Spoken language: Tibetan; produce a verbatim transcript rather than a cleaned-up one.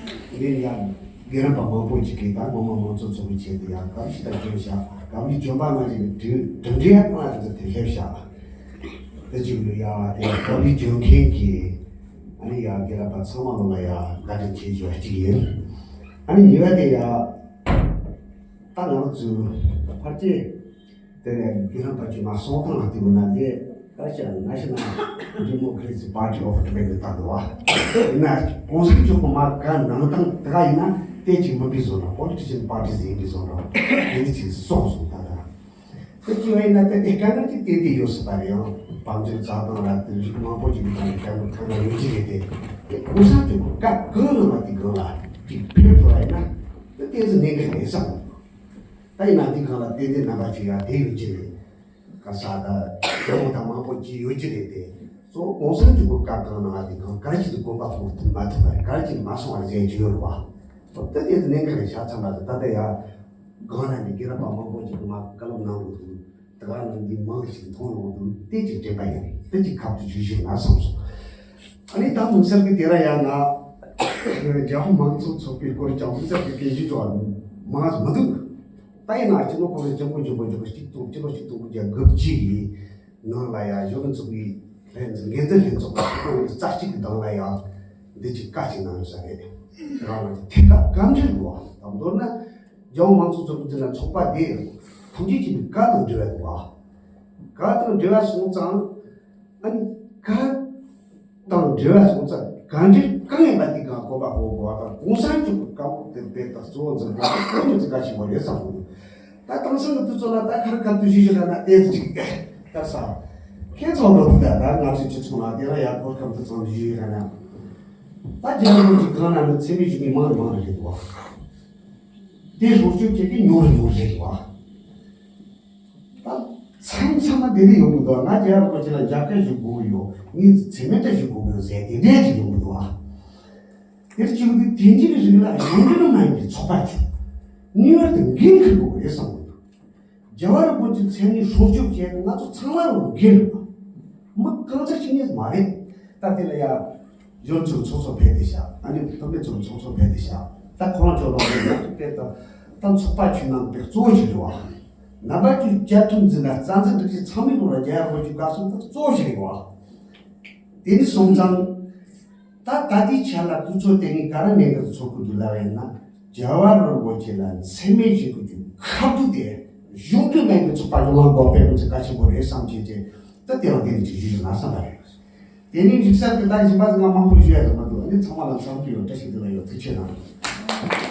ངས་ཡང་རྒན་རབས་པ་མང་པོ་ཅིག་གིས་ད་ངོ་མ་མང་གཙོ་ཚོགས་པའི་ཆེད་དུ་ཡང་ག་རེ་ཞིག་ད་བྱོན་བཞག་ག་རེ་བྱོན་པ་ང་ཅིག་གི་གྲུབ་འབྲས་ཡང་གང་ལ་དེ་ཚོ་དེ་སླེབས་བཞག་དེ་ཅིག་ལ་ཡང་དེ་ག་རེ་བྱོན་མཁན་གྱི་ཨ་ནི་ཡང་རྒན་རབས་པ་ཚང་མ་ལོ་ལ་ཡང་བཀའ་དྲིན་ཆེ་ཞུ་བ་ཅིག་ཡིན། ཨ་ནི་ཉེ་བ་དེ་ཡང་ད་ང་རང་ཚོའི་ཕལ་ཆེར། དེ་ནས་རྒན་རབས་པ་ཅིག་མ་སོང་ཐང་ལ་དེ་འོ་ན་ལས་ཀ་ཤ་National Democratic Party of Tibet ལྟ་འདུག་བ། ཡིན་ན་གོང་ས་མཆོག་གི་མ་ག་ནང་ཐང་དེ་ག་ཡིན་ན་དེ་ཅིག་མི་འབི་བཟོ་འདྲ་Politician Parties ཡིན་འབི་བཟོ་འདྲ་དེ་འདི་ཅིག་སོང་སོང་ད་ད། དེ་ཅི་བ་ཡིན་ན་དེ་དེ་དཀའ་ངལ་ཅིག་བསྟན་དེ་ཡོད་སྲིད་པ་རེད་ཡང་བང་མཛོད་རྩ་དང་ལ་དེ་རིགས་མང་པོ་ཅིག་གི་ཐང་ནས་དཀའ་ངལ་ཐང་ན་ཡོད་ཀྱི་རེད་དེ། དེ་གོང་ས་མཆོག་གི་བཀའ་གང་གནང་བ་དེ་གང་ལ་ཅིག་ཕེབས་ཐུབ་པ་ཡིན་ན་དེ་དེ་ཚོ་གནད་འགག་རེད་བསམ། ད་ཡིན་ན་འདི་སྒང་ལ་ཏན་ཏན་རྣམ་པ་ཅིག་ཡང་བསྡད་ཡོད་ཀྱི་རེད། ག་ས་ད་རྒྱལ་བོ་དང་མང་པོ་ཅིག་ཡོད་ཀྱི་རེད་དེ། གཙོ་བོ་གོང་ས་མཆོག་གི་བཀའ་གང་གནང་བ་དེ་གང་ག་རེ་ཅིག་ཏུ་དགོངས་པ་ཧོར་ཐུབ་མ་ཐུབ་པ་རེད། ག་རེ་ཅིག་མ་སོང་བ་རེད་ཟེར་གྱི་ཡོད་རེད་བ། ད་དེ་ཚོ་གནད་འགག་རེད་ཤག་ཚང་མ་ད་ད་ལྟ་ཡང་སྒང་ལ་ནི་རྒན་རབས་པ་མང་པོ་ཅིག་གིས་མ་བཀའ་སློབ་གནང་འདུག་དེ་ག་ནང་འདི་མང་ཞིག་མཐོང་ཡོང་འདུག་དེ་ཅིག་དྲན་པ་ཡིན། དེ་ཅིག་ཁ་ཐུག་ཞུ་ཞུ་ན་བསམ་སོང་། ཨ་ནི་ད་དམིགས་བསལ་གྱི་དེ་ར་ཡང་ན་རྒྱལ་བ་མང་གཙོ་ཚོགས་པའི་སྐོར་ཀྱང་དམིགས་བསལ་གྱི་སྐད་ཆ་ཅོག་མང་མི་འདུག་ད་ཡིན་ན་སྤྱི་ལོ་ཁོ་རང་ལྗང་གུ་འཇུག་པ་འཇུག་པ་གཅིག་སྟོང་སྤྱི་ལོ་གཅིག་སྟོང་དགུ་བརྒྱ་དགུ་བཅུ་ཡི་ནང་ལ་ཡང་གཞོན་ནུ་ཚོགས་པའི་ལྷན་ཚོགས་འགན་འཛིན་ལྷན་ཚོགས་ཀྱི་ཚོགས་ཁང་རྩ་གཅིག་གི་སྒང་ལ་ཡང་འདི་ཅིག་བཀའ་ཅིག་གནང་ཡོད་ས་རེད། དེ་ག་ལ་ཐད་ཀར་བཀའ་འདྲི་འདུག་བ། ད་མདོར་ན་རྒྱལ་བ་མང་གཙོ་ཚོགས་པ་འདི་ན་ཚོགས་པ་འདི་ཐུགས་རྗེ་ཆེན་པོའི་བཀའ་དང་འབྲེལ་བ་འདུག་བ། བཀའ་དང་འབྲེལ་བ་སོང་ཙང་ཨ་ནི་བཀའ་དང་འབྲེལ་བ་སོང་ཙང་བཀའ་འདྲི་གང་ཡིན་པ་དེ་གང་གོ་བ་གོ་དགོས་པ་དང་གོང་ས་མཆོག་གི་བཀའ་འོག་དེ་དེ་དག་གཙོ་བོ་འཛིན་པ་དེ་ཁོ་ཉིད་ཀྱི་བཀའ་ཆེན་པོ་རེད་བསམ་གི་འདུག་ད་དེང་སང་གི་དུས་ཚོད་ལ་ད་ཁ་རི་ཁ་ཐུག་ཞིག་ཞིག་ལ་ན་ཏོག་ཙམ་ཅིག་ད་ས་ཁྱེད་ཚོ་ལོ་དུ་ད་ད་ང་ཚོའི་སྤྱི་ཚོགས་ནང་དེ་ལ་ཡར་སྐོར་ཁམས་དུ་ཚང་ཞིག་ཞིག་ལ་ན་ད་རྒྱལ་བ་རིན་པོ་ཆེ་གང་ན་ནི་འཚེ་མེད་ཞུ་མཁན་མང་རུ་མང་རུ་རེད་འདུག་བ། དེ་སྲོག་སྐྱོབ་བྱེད་མཁན་ཉུང་རུ་ཉུང་རུ་རེད་འདུག་བ། ད་མཚམས་མཚམས་མ་དེ་འདྲ་ཡོང་གི་འདུག་ང་རྒྱལ་བ་རིན་པོ་ཆེ་ལ་མཇལ་ཁ་ཞུ་དགོས་ཀྱི་ཡོད། ངས་མཚན་སྨད་བཀྲ་ཞུ་དགོས་ཀྱི་ཡོད་ཟེར་དེ་འདྲས་ཅིག་ཡོང་གི་འདུག་ཨ། དེར་བྱེད་དུས་དེ་འདྲའི་རིགས་ལ་གཞུང་འབྲེལ་མ་ཡིན་པའི་ཚོགས་པ་ཅིག་ངེས་པར་དུ་འགན་འཁུར་དགོས་རེད་བསམ་གྱི་འདུག་རྒྱལ་བ་རིན་པོ་ཆེའི་མཚན་སྨད་སྲུང་སྐྱོབ་བྱས་ཏེ་ང་ཚོ་ཚང་མ་ལ་འགན་རེད་པ། མི་རྐང་ཚ་ཞིག་ངེས་མ་རེད། ད་དེ་ལ་ཡ། གཞོན་ཚོའི་ཚོགས་གཙོ་ཕེབས་ཏེ་བཞག་ཨ་ནི་བུད་མེད་ཚོའི་ཚོགས་གཙོ་ཕེབས་ཏེ་བཞག་ད་ཁོང་ཚོ་ལོག་ནས་ང་ཚོ་དཔེ་ད་ད་ཚོགས་པ་ཆུང་ནང་དཔེ་གཙོ་བོ་ཞིག་རེད་བ། རྣམ་པ་ཚོའི་བཅའ་ཁྲིམས་འཛིན་གྲྭ་རྩ་འཛིན་སྒྲིག་གཞི་ཚང་མའི་ཐོག་ལ་རྒྱལ་བ་རིན་པོ་ཆེའི་བཀའ་གསུང་ད་གཙོ་བོ་ཞིག་རེད་བ། དེ་ནི་སོང་ཙང་། ད་ད་ལྟའི་ཆ་ལ་དུས་ཚོད་དེ་ནི་ག་རེ་གནད་འགག་ཚོད་དགོས་འདུག་ལབ་ཡིན་ན། རྒྱལ་བ་རིན་པོ་ཆེ་ལ་མཚན་སྨད་བྱེད་དགོས་རྒྱུ་ཁ་ཐུག་དེ་གཞུང་འབྲེལ་མེད་པའི་ཚོགས་པ་ཡོངས་ལ་འགོག་པའི་མི་ཚེ་གལ་ཆེན་པོ་རེད་བསམ་བྱས་རྗེས་ད་དེ་ལ་དེ་ནི་ཅིག་ཞུ་ཞུ་ན་བསམ་པ་རེད། དེ་ནི་རིག་གསར་གྱི་ད་གཞན་པ་ང་མང་པོ་ཞུ་ཡ་ཡོད་མ་འདུག་ཨ་ནི་ཚང་མ་ལ་འཚམས་འདྲི་ཡོད། བཀྲ་ཤིས་བདེ་ལེགས་ཡོད། ཐུགས་རྗེ་གནང་།